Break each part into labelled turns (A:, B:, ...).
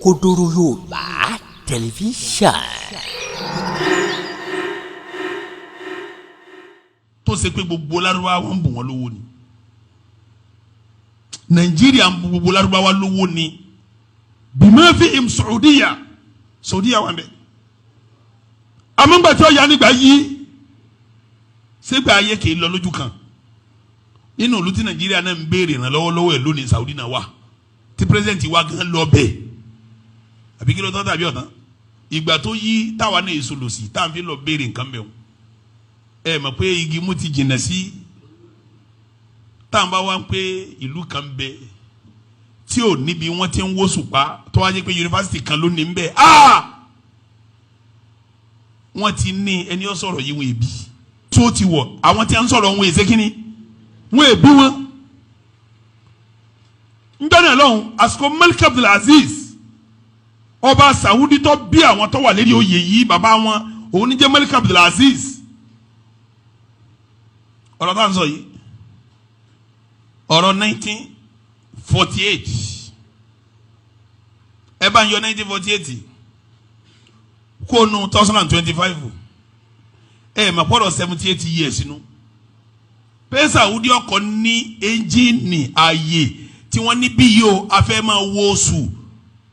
A: Òkodoro Yorùbá Tẹlifíṣàn.
B: Tó ṣe pé gbogbo Lárúbáwá wọn ń bù wọn lówó ni. Nàìjíríà ń bù gbogbo Lárúbáwá lówó ni. Bima fihim Saudiya, Saudiya wà ń bẹ. Amúgbàtí ọ̀yà nígbà yí ṣégbà ayé kì í lọ lójú kan nínú ìlú tí Nàìjíríà náà ń béèrè ìrànlọ́wọ́ lọ́wọ́ ẹ̀ lónìí. Saudi náà wà tí president wa gan lọ bẹ́ẹ̀, àbí kí ló tọ́ tàbí ọ̀tán? Ìgbà tó yí táwa náà èso lòsì tá à ń fi lọ béèrè nǹkan bẹ́ẹ̀ o. Ẹ mọ̀ pé igi mú ti jìnnà sí tá à ń bá wá ń pé ìlú kan bẹ tí ò níbi wọ́n ti ń wó sùpá, tó wá jẹ́ pé yunifásitì kan ló ní ń bẹ. Wọ́n ti ní ẹni ó sọ̀rọ̀ yìí, wọ́n èbí tó ti wọ̀. Àwọn tí a ń sọ̀rọ̀ wọn èsè kínní, wọ́n èbí wọn. Njọ́nà lọ́hùn, àsìkò Malik Abdulaziz, ọba Saudi tó bí àwọn tó wà lérí oyè yìí, bàbá wọn òun ní jẹ́ Malik Abdulaziz. Ọ̀rọ̀ tá à ń sọ yìí, ọ̀rọ̀ 1948. Ẹ bá ń yọ 1948 kó nu 2025, ẹ mà pọ̀rọ̀ 78 years nu pé Saudi ọkọ̀ ní ẹ́ńjìnì ààyè tí wọ́n ní bí yìí o. A fẹ́ máa wo oṣù,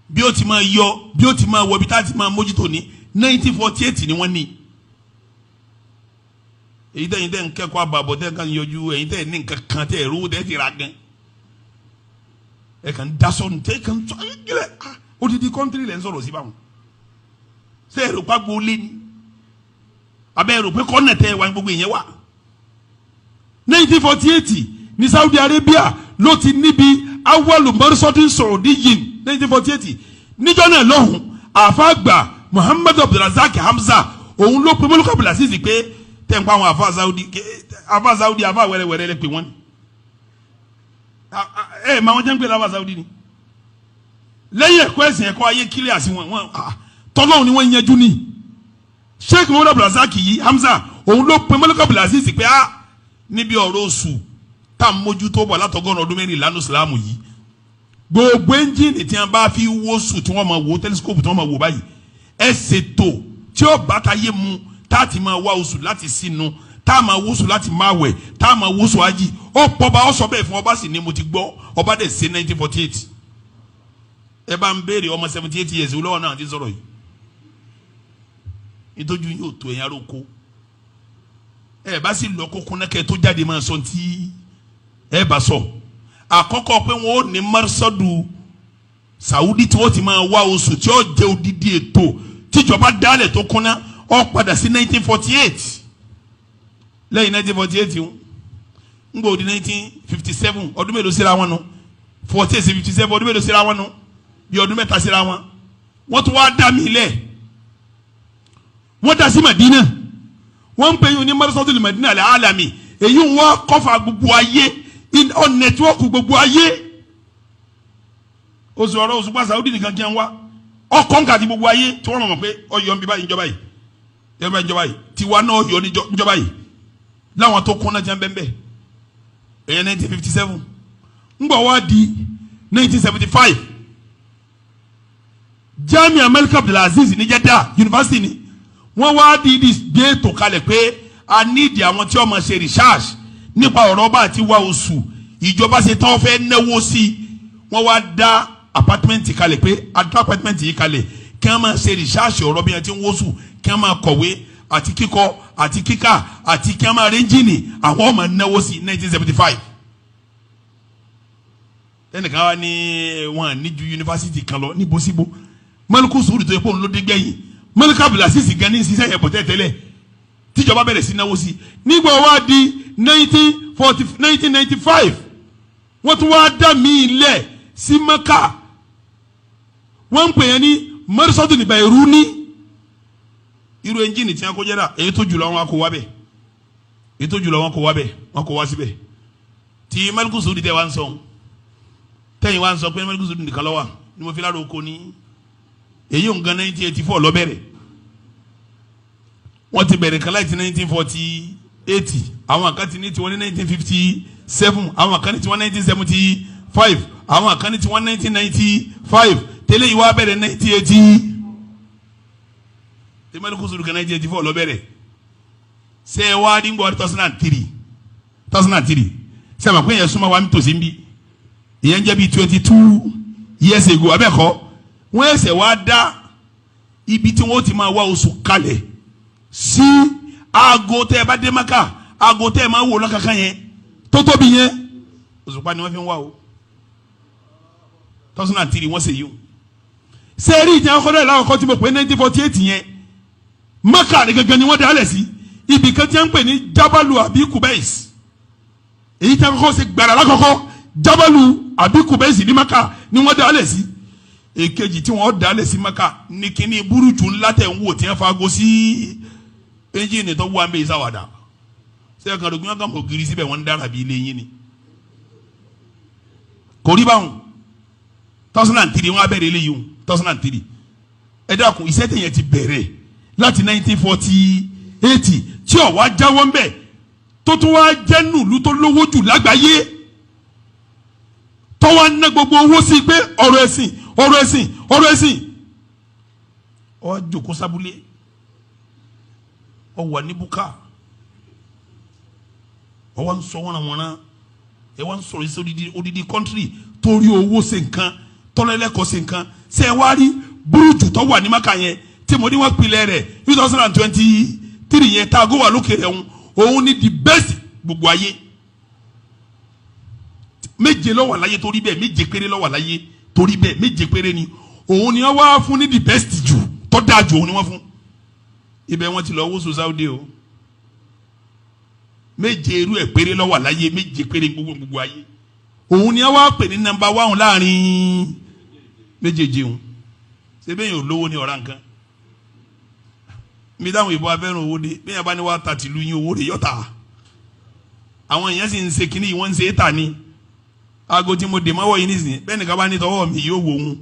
B: bí ó ti máa yọ, bí ó ti máa wọ, bí tá a ti máa mójútó ní 1948 ni wọ́n ní. Èyí tẹ̀yìn tẹ̀ ń kẹ́kọ̀ọ́ àbàbọ̀ tẹ̀ kàn yọjú, ẹ̀yin tẹ̀ ní nǹkan kan tẹ̀ ẹ̀rú tẹ̀ ti ra gan, ẹ̀ kàn dasọ̀ tẹ̀ kàn sọ ẹ̀ gílẹ̀. Odidi country lẹ̀ ń sọ̀rọ̀ sí báwọn. Ṣé ẹ̀rọ pàgbó lé ní abẹ́ ẹ̀rọ pé kọ́nà tẹ̀ wá gbogbo ìyẹn wà? 1948 ní Saudi Arabia ló ti níbi awalu mọ́rísọ́tì Saudiyin. 1948 níjọ́ náà lọ́hùn, àfàgbà Muhammadu Abdulrazak Hamza, òun ló pe Mọ́lúkà Abdulaziz pé tẹ̀ ń pa àwọn àfa Saudi, àfa Saudi, àfa wẹ́rẹ́wẹ́rẹ́ lè pè wọ́n ni. Ẹ ẹ máa wọ́n jẹ́ ń pè láfa Saudi ni. Lẹ́yìn ẹ̀kọ́ ẹ̀sìn, ẹ̀kọ́ ayé kílẹ̀ àti wọn wọn tọ́lọ́hún ni wọ́n yanjú ni. Sheikh Muhammadu Abdulrazak yìí Hamza, òun ló pe Mọ́lúkà Abdulaziz pé ah, níbi ọ̀rọ̀ oṣù tá a mójútó bọ̀ látọgọ́rùn ọdún 14 ìsìlámù yìí, gbogbo ẹ́ńjìnì tí wọ́n bá fi wó sùn, tí wọ́n máa wò tẹlifíṣkópù, tí wọ́n máa wò báyìí, ẹ ṣètò tí ó bá ta yé mu tá a ti máa wá oṣù láti sínú, tá a máa wóṣù láti máa wẹ̀, tá a máa wóṣù ájì. Ó pọba, ó sọ bẹ́ẹ̀ fún ọba, sì ní mo ti gbọ́. Ọba dẹ̀ ṣe 1948. Ẹ bá ń béèrè ọmọ 78 years lọ́wọ́ náà ti sọ̀rọ̀ yìí. Ìtọ́jú yóò tó ẹ̀yìn aróko. Ẹ bá sì lọ kó kúnlẹ̀kẹ́ tó jáde máa sọ tí ẹ bá sọ. Àkọ́kọ́ pé wọ́n ó ní marisọ́dù Saudi tí wọ́n ti máa wá oṣù tí ó jẹ́ odidi ètò tíjọba dálẹ̀ tó kúnná, ó padà sí 1948. Lẹ́yìn 1948 ń gbọ́ di 1957. Ọdún mélòó síra wọn nu? 48 sí 57, ọdún mélòó síra wọn nu? Bí ọdún 3 síra wọn. Wọ́n tún wá dá mi lẹ̀, wọ́n dá sí Madina. Wọ́n ń pè yín ní marisọ́dù Madina alẹ́ alami. Èyí ń wọ́n kọ́fà gbogbo ayé ọ network gbogbo ayé. Oṣù ọ̀rọ̀ oṣù pa Saudi nìkan kí n wá ọkọ̀ nǹkan àti gbogbo ayé tí wọ́n mọ̀ pé ọyọ ń bí báyìí níjọba yìí, yọba níjọba yìí, tiwa náà yọ níjọba yìí láwọn tó kún náà jẹ́ bẹ́ẹ̀ bẹ́ẹ̀. Ẹ̀yẹ 1957 ńgbọ̀ wá di 1975, Jamia Malik Abdulaziz ní Jeddah University ni wọ́n wá di gbé ètò kalẹ̀ pé a nídìí àwọn tí wọ́n máa ṣe research nípa ọ̀rọ̀ bá àti wá oṣù. Ìjọba ṣe tán, fẹ́ náwó sí i. Wọ́n wá dá apartment kalẹ̀ pé a dá apartment yìí kalẹ̀ kí wọ́n máa ṣe research ọ̀rọ̀ bí wọ́n ti ń wóṣù, kí wọ́n máa kọ̀wé àti kíkọ àti kíkà àti kí wọ́n máa rẹ́ńjìnì. Àwọn ọmọ náwó sí 1975. Ẹnìkan wá ní wọn ní ju yunifásitì kan lọ níbo síbo. Mọ́líkù sùúrù tó yẹ kó ń ló dé gbẹ̀yìn. Mọ́líkù Abdulaziz gan ní sísẹ́ yẹn bọ̀ tẹ́tẹ́lẹ̀ tíjọba bẹ̀rẹ̀ sí náwó sí. Nígbà wá di 1940, 1995, wọ́n tún wá dá míì lẹ̀ sí Mẹ́kà. Wọ́n ń pè yẹn ní mọ́rísọ́dún nígbà èrú ní irú ẹ́ńjìnì tí wọ́n kó jẹ́ra. Èyí tó jùlọ wọn kó wá bẹ̀, èyí tó jùlọ wọn kó wá bẹ̀, wọn kó wá síbẹ̀. Tí mọ́líkù sùúrù tẹ́ wá ń sọ, tẹ́yìn wá ń sọ pé mọ́líkù sùúrù nìkan ló wà ní mo fi lára oko ní. Èyí ń gan 1984 ló bẹ̀rẹ̀. Wọ́n ti bẹ̀rẹ̀ kan láti 1948. Àwọn kan ti ní tiwọn ní 1957, àwọn kan ní tiwọn 1975, àwọn kan ní tiwọn 1995. Tẹ́lẹ̀ yìí wá bẹ̀rẹ̀ 1980. Tí Maliku Sulu kan, 1984 ló bẹ̀rẹ̀. Ṣé ẹ wá ní gbọ́ 2003, 2003, ṣé ẹ mọ̀ pé yẹn súnmọ́ wa nítòsí ń bí? Ìyẹn jẹ́ bíi 22 years ago abẹ́kọ̀. Wọ́n ẹsẹ̀ wá dá ibi tí wọ́n ti máa wá oṣù kalẹ̀ sí. Aago tẹ́ ẹ bá dé Maka, aago tẹ́ ẹ máa wò lọ́kàkàn yẹn tó tóbi yẹn, òṣùpá ni wọ́n fi ń wá o. 2003 wọ́n ṣe yìí o. Sẹ́ẹ̀rì ìjà ọkọ̀ náà láwọn tí mo pè 1948 yẹn, Maka ní gangan ni wọ́n dálẹ̀ sí, ibì kan tí wọ́n ń pè ní Jabalu àbí Kubais. Èyí tí wọ́n kọ́kọ́ ṣe gbàrà lákọ̀ọ́kọ́, Jabalu àbí Kubais ní Maka ni wọ́n dálẹ̀ sí. Èkejì tí wọ́n dálẹ̀ sí Maka ní kíní burújú ńlá tẹ̀ ń wò tí wọ́n fago sí ẹ́ńjìnì tó wà ń bẹ ìsáwàdà sẹ́yìn kan dògbìn, wọn kàn mọ̀ gírí síbẹ̀, wọ́n ń dára bí ilé yín ni. Kò rí báwọn. 2003 wọ́n á bẹ̀rẹ̀ eléyìí o, 2003. Ẹ dákun, iṣẹ́ tẹ̀yẹ̀ ti bẹ̀rẹ̀ láti 1948 tí ó wá jáwọ́ ń bẹ̀, tó tún wá jẹ́ nùlú tó lówó jù lágbàáyé, tó wá ná gbogbo owó sí pé ọ̀rọ̀ ẹ̀sìn, ọ̀rọ̀ ẹ̀sìn, ọ̀rọ̀ ẹ̀sìn. Ó wá jókòó sábúlé, ó wà ní búkà, ó wá ń sọ wọ́nàwọ́nà. Ẹ wá ń sọ̀rọ̀ sí odidi odidi country torí owó ṣe nǹkan, tọ́lẹ́lẹ́kọ̀ọ́ ṣe nǹkan. Ṣe ẹ wá rí burújù tó wà ní Maka yẹn tí mo ní wọ́n pilẹ̀ rẹ̀ 2023 yẹn, tá a gó wà lókè rẹ̀ ń, òun ni the best gbogbo ayé. Méje ló wà láyé torí bẹ́ẹ̀, méje péré ló wà láyé torí bẹ́ẹ̀, méje péré ni. Òun ni wọ́n wá fún ní the best jù, tó dáa jù, òun ni wọ́n fún. Ibẹ̀ wọ́n ti lọ wọ́sùn Saudi o. Méje irú ẹ̀ péré ló wà láyé, méje péré gbogbo gbogbo ayé. Òun ni wọ́n wá pè ní number one láàrin méjèèjì. Òun ṣé bẹ́ẹ̀ yóò lówó ní ọ̀rá nǹkan mi táwọn ìbọn abẹ́rùn owó dé. Bẹ́ẹ̀ bá ní wàá ta tìlú yín, owó rẹ̀ yọ̀tà. Àwọn èèyàn sì ń ṣe kínní yìí, wọ́n ń ṣe é tà ní. Aago tí mo dè mọ́wọ́ yìí nísìnyí, bẹ́ẹ̀ nìkan bá ní tọwọ́ mi yóò wò òun,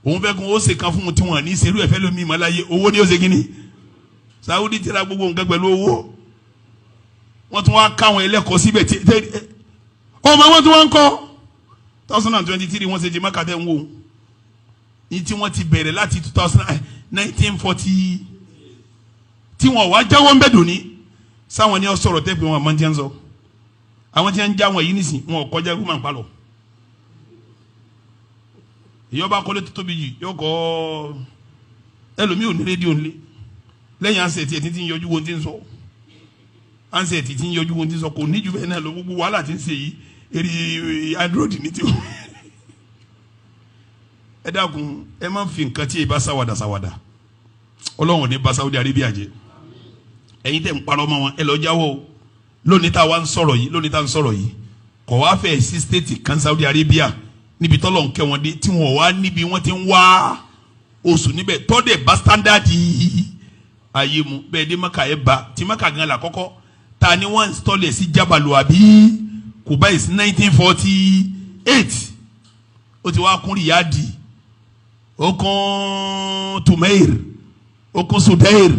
B: òun fẹ́ kún ó ṣe kan fún un tí wọ́n ní ṣerú ẹ̀fẹ́ lómi ìmọ̀láyé. Owó ni ó ṣe kínní. Saudi ti ra gbogbo nǹkan pẹ̀lú owó. Wọ́n tún wá káwọn ẹlẹ́kọ̀ọ́ síbẹ̀ tí ọmọ wọn tún wá ń kọ́. 2023 wọ́n ṣe jẹ́ mákàtẹ́ ń wò ní tí wọ́n ti bẹ̀rẹ̀ láti 1940 tí wọ́n wá jáwọ́ ń bẹ̀ dòní. Sáwọn ni ó sọ̀rọ̀ tẹ́ pé wọn àmọ́ tí ń sọ. Àwọn tí wọ́n ń já wọn yìí nísìn, wọn ò kọjá rúmà ń palọ̀. Ìyọba kọ́lé tó tóbi jù yóò kọ́. Ẹlòmíì ò ní rédíò ńlẹ̀ lẹ́yìn handset ẹ̀ tí ń yọjú wo ti ń sọ. Handset tí ń yọjú wo ti ń sọ, kò ní ju bẹ́ẹ̀ náà lọ. Gbogbo wàhálà tí ń ṣe yìí, eré Android ní tiwọn. Ẹ dákun, ẹ má fi nǹkan tí ì bá sáwàdà sáwàdà. Ọlọ́run ní bá Saudi Arabia jẹ́. Ẹ̀yin tẹ̀ ń parọ́ mọ́ wọn, ẹ lọ jáwọ́ o. Lónìí tá a wá ń sọ̀rọ̀ yìí, lónìí tá a ń sọ̀rọ̀ yìí, kò wá fẹ́ sí state kan Saudi Arabia níbi tọ́lọ̀ ń kẹ́ wọn dé tí wọ́n wá níbi wọ́n ti ń wá oṣù níbẹ̀ tọ́dẹ̀ bá standard ayé mu bẹ́ẹ̀ dé Maka. Ẹ̀ bá tí Maka gan la kọ́kọ́ ta ni wọ́n install ẹ̀ sí Jabalu àbí Kubais 1948. Ó ti wá kún Riyadi, ó kún Tumeir, ó kún Sudair.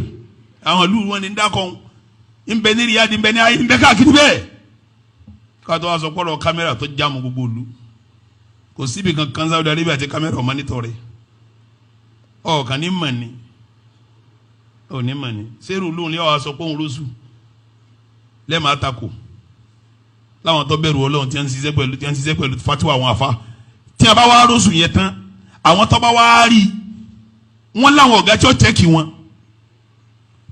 B: Àwọn ìlú wọn ni ń dákọ̀ ń bẹ ní Riyadi, ń bẹ ní ayé, ń bẹ káàkiri bẹ́ẹ̀. Kátó wá sọ pọ́lọ̀ kámẹ́rà tó jáàmù gbogbo ìlú, kò síbi kankan Saudi Arabia àti kámẹ́rà ọmọ nítorí ọ̀kan ní mọ̀ ní ò ní mọ̀ ní sẹ́rù lóhùn ní ọ̀ sọ pé òun lóṣù lẹ́ẹ̀ma tako láwọn tó bẹ̀rù Ọlọ́run tí wọ́n ń ṣiṣẹ́ pẹ̀lú, tí wọ́n ń ṣiṣẹ́ pẹ̀lú fatiwa àwọn afa. Tí a bá wá rọ́ṣù yẹn tán, àwọn tó bá wá rí wọ́n láwọn ọ̀gá tí ó check wọn.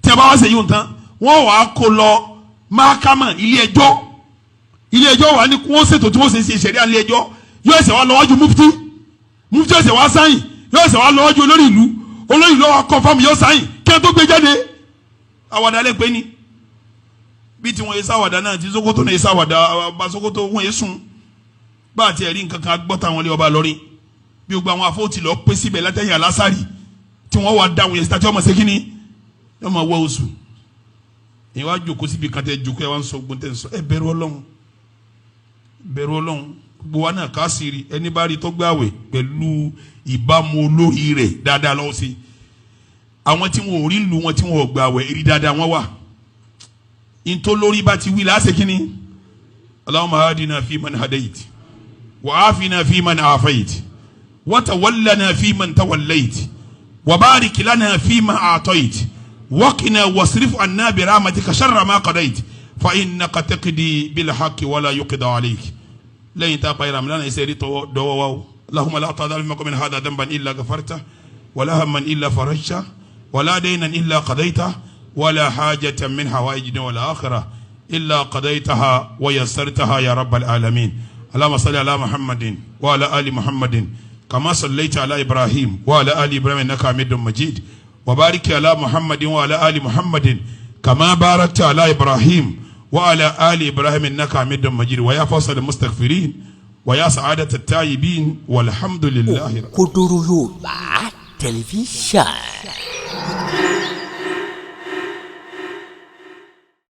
B: Tí a bá wá ṣe yìí tán, wọ́n wàá kó lọ mákàmà, ilé ẹjọ́. Ilé ẹjọ́ wà ní kí wọ́n ṣètò tí wọ́n ṣe ṣe ìṣẹ̀rí. Ilé ẹjọ́ yóò ẹsẹ̀ wá lọ́wájú mufti, mufti ẹsẹ̀ wá sign, yóò ẹsẹ̀ wá lọ́wájú olórí ìlú, olórí ìlú wa confirm, yóò sign kí wọ́n tó gbé jáde. Àwàdà lè pé ní bí tí wọ́n yé sáwàdà náà, tí Sokoto náà yé sáwàdà ọba Sokoto wọ́n yé sùn bá àti ẹ̀rí nǹkan kan gbọ́ táwọn ilé ọba lọ́rin bí gbogbo àwọn afọ́tì lọ pé síbẹ̀ látẹ̀yìn alásàrì tí wọ́n wá dáhùn yẹn síta tí wọ́n mọ̀ sí kínní yọ́n máa wọ́ oṣù. Èyí wá jòkó síbi kan tẹ jòkó, ẹ wá ń sọ gbọ́n tẹ ń sọ. Ẹ bẹ̀rù Ọlọ́run, bẹ̀rù Ọlọ́run. Gbogbo wa náà ká sì rí ẹni bá rí tó gbààwẹ̀ pẹ̀lú ìbámu olórí rẹ̀ dáadáa lọ́wọ́ sí. Àwọn tí wọn ò rí lu wọn, tí wọn ò gbààwẹ̀, èrì dáadáa wọn wà. Ntolórí bá ti wí láṣẹ kínní. Allahumma hadina fi man hadayt wa afina fi man afayt. وتولنا فيمن توليت وبارك لنا فيما أعطيت وقنا واصرف عنا برحمتك شر ما قضيت فإنك تقضي بالحق ولا يقضى عليك. Lẹ́yìn tá a parí Ramadan ẹsẹ̀ rí tọwọ́ dọ́wọ́ wa o. اللهم لا تدع من هذا ذنبا إلا غفرته ولا هما إلا فرجته ولا دينا إلا قضيته ولا حاجة من حوائج الدنيا والآخرة إلا قضيتها ويسرتها يا رب العالمين. اللهم صل على محمد وعلى آل محمد كما صليت على إبراهيم وعلى آل إبراهيم إنك حميد مجيد، وبارك على محمد وعلى آل محمد كما باركت على إبراهيم وعلى آل إبراهيم إنك حميد مجيد. ويا فوز المستغفرين ويا سعادة التائبين، والحمد لله رب
A: Òkodoro Yorùbá Tẹlifíṣàn.